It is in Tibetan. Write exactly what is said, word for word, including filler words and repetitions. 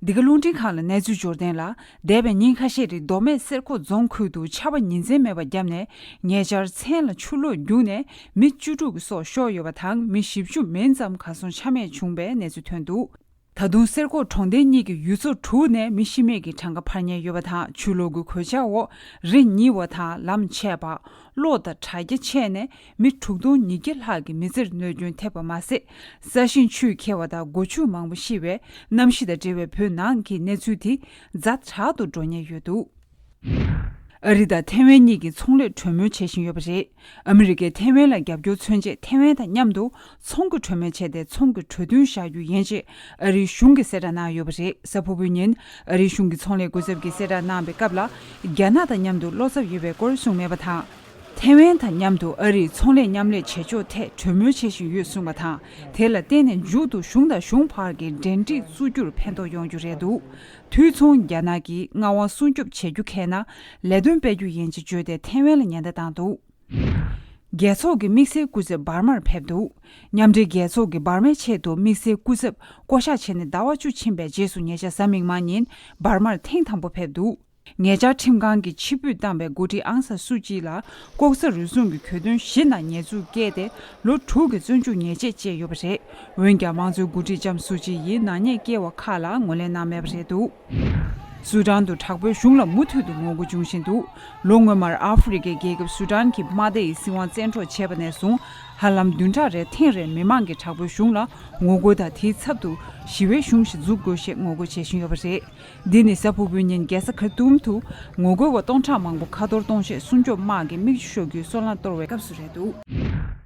འདི་ག་རླུང་འཕྲིན་ཁང་ལ་གནས་ཚུལ་འབྱོར་ལྡན་ལ། འདས་པའི་ཉིན་ཁ་ཤས་རིང་མདོ་སྨད་གསེར་ཁོག་རྫོང་ཁུལ་དུ་ཆར་པ་ཉིན་མཚན་མེད་པར་བརྒྱབ་ནས། ཉེ་ཆར་མཚན་ལ་ཆུ་ལོག་རྒྱུག་ནས་མི་བཅུ་དྲུག་གི་སྲོག་ཤོར་ཡོད་པ་དང་། མི་བཞི་བཅུ་མིན་ཙམ་གར་སོང་ཆ་མེད་བྱུང་བའི་གནས་ཚུལ་ཐོན་འདུག་ད་དུང་གསེར་ཁོག་གྲོང་རྡལ་གཉིས་ཀྱི་ཡུལ་ཚོ་དྲུག་ནས་མི་ཤི་རྨས་ཀྱི་གྲངས་ཀ་འཕར་ཉེན་ཡོད་པ་དང་། ཆུ་ལོག་གི་གོད་ཆག་འོག་རི་རྙིལ་བ་དང་ལམ་ཆད་པ། གློག་དང་དྲ་རྒྱ་ཆད་ནས་མི་དྲུག་སྟོང་ཉིས་བརྒྱ་ལྷག་གི་མི་ཚེར་གནོད་སྐྱོན་ཐེབས་པ་མ་ཟད། ས་ཞིང་ཆུས་ཁྱེར་བ་དང་སྒོ་ཕྱུགས་མང་པོ་ཤི་བས། གནམ་གཤིས་དང་འབྲེལ་བའི་བོད་ནང་གི་གནས་ཚུལ་དེ་ཛ་དྲག་ཏུ་འགྲོ་ཉེན་ཡོད་འདུག་ཨ་རི་དང་ཐེ་ཝན་གཉིས་ཀྱིས་ཚོང་ལས་གྲོས་མོལ་བྱེད་བཞིན་ཡོད་པ་རེད། ཨ་མི་རི་ཀས་ཐེ་ཝན་ལ་རྒྱབ་སྐྱོར་མཚོན་ཆེད། ཐེ་ཝན་དང་མཉམ་དུ་ཚོང་གི་གྲོས་མོལ་བྱས་ཏེ། ཚོང་གི་གྲོས་མཐུན་བཞག་རྒྱུ་ཡིན་ཞེས་ཨ་རིའི་གཞུང་གིས་གསལ་བསྒྲགས་གནང་ཡོད་པ་རེད། གཟའ་ཕུར་བུའི་ཉིན་ཨ་རིའི་གཞུང་གི་ཚོང་ལས་སྐུ་ཚབ་ཀྱིས་གསལ་བསྒྲགས་གནང་བའི་སྐབས་ལ། རྒྱ་ནག་དང་མཉམ་དུ་བློ་འཚབ་ཡོད་པའི་སྐོར་གསུངས་མེད་པ་དང་། ཐེ་ཝན་དང་མཉམ་དུ་ཨ་རིས་ཚོང་ལས་མཉམ་ལས་བྱེད་ཕྱོགས་ཐད་གྲོས་མོལ་བྱེད་བཞིན་ཡོད་གསུངས་པ་དང་། དེ་ལ་བརྟེན་ནས་མཇུག་ཏུ་གཞུང་དང་གཞུང་བར་གྱི་འབྲེལ་འདྲིས་བཙུགས་རྒྱུར་ཕན་ཐོགས་ཡོང་རྒྱུ་རེད་འདུག་དུས་མཚུངས། རྒྱ་ནག་གིས་མངའ་དབང་སྲུང་སྐྱོབ་བྱེད་རྒྱུ་ཁེལ་ན། ལས་དོན་སྤེལ་རྒྱུ་ཡིན་ཅེས་བརྗོད་དེ། ཐེ་ཝན་ལ་ཉེན་བརྡ་བཏང་འདུག་རྒྱལ་ཚོགས་ཀྱི་དམིགས་བསལ་སྐུ་ཚབ་འབར་མར་ཕེབས་འདུག་མཉམ་འབྲེལ་རྒྱལ་ཚོགས་ཀྱིས་འབར་མའི་ཆེད་དུ་དམིགས་བསལ་སྐུ་ཚབ་བསྐོ་གཞག་བྱས་ནས་ཟླ་བ་བཅུ་ཕྱིན་པའི་རྗེས་སུ། ཉེ་ཆར་གཟའ་མིག་དམར་ཉིན་འབར་མར་ཐེངས་དང་པོ་ཕེབས་འདུག་ཉེ་ཆར་ཁྲིམས་ཁང་གིས་ཕྱིར་འབུད་བཏང་བའི་འགོ་ཁྲིད་ཨང་སན་སུའུ་ཅི་ལ། ལྐོག་ཟ་རུལ་སུངས་ཀྱི་གྱོད་དོན་བཞི་ནང་ཉེས་འཛུགས་བཀལ་ཏེ། ལོ་དྲུག་གི་བཙོན་འཇུག་ཉེས་ཆད་བཅད་ཡོད་པ་རེད། འོན་ཀྱང་། མང་གཙོའི་འགོ་ཁྲིད་ལྕམ་སུའུ་ཅི་ཡིས་ནག་ཉེས་བཀལ་བ་ཁག་ལ་ངོས་ལེན་གནང་མེད་པ་རེད་འདུག་སུ་ཌན་དུ་དྲག་པོའི་གཞུང་ལ་མུ་མཐུད་དུ་ངོ་རྒོལ་འབྱུང་བཞིན་འདུག་ལོ་སྔོན་མར་ཨ་ཧྥེ་རི་ཁའི་རྒྱལ་ཁབ་སུ་ཌན་གྱི་དམག་སྡེ་ཡིས་སྲིད་དབང་བཙན་འཕྲོག་བྱས་པ་ནས་བཟུང་། ཧ་ལམ་བདུན་ཕྲག་རེར་ཐེངས་རེར་མི་མང་གིས་དྲག་པོའི་གཞུང་ལ་ངོ་རྒོལ་དང་། དེའི་ཚབ་ཏུ་ཞི་བའི་གཞུང་ཞིག་འཛུགས་དགོས་ཞེས་ངོ་རྒོལ་བྱེད་བཞིན་ཡོད་པ་རེད། འདི་ནི་གཟའ་ཕུར་བུའི་ཉིན་རྒྱལ་ས་ཁར་ཏུམ་དུ་ངོ་རྒོལ་བ་སྟོང་ཕྲག་མང་པོ་ཁ་གཏོར་གཏོང་ཆེད་སྲུང་སྐྱོབ་དམག་གིས་མིག་ཆུ་ཤོར་རྒྱུའི་སོལ་རླངས་གཏོར་བའི་སྐབས་སུ་རེད་འདུག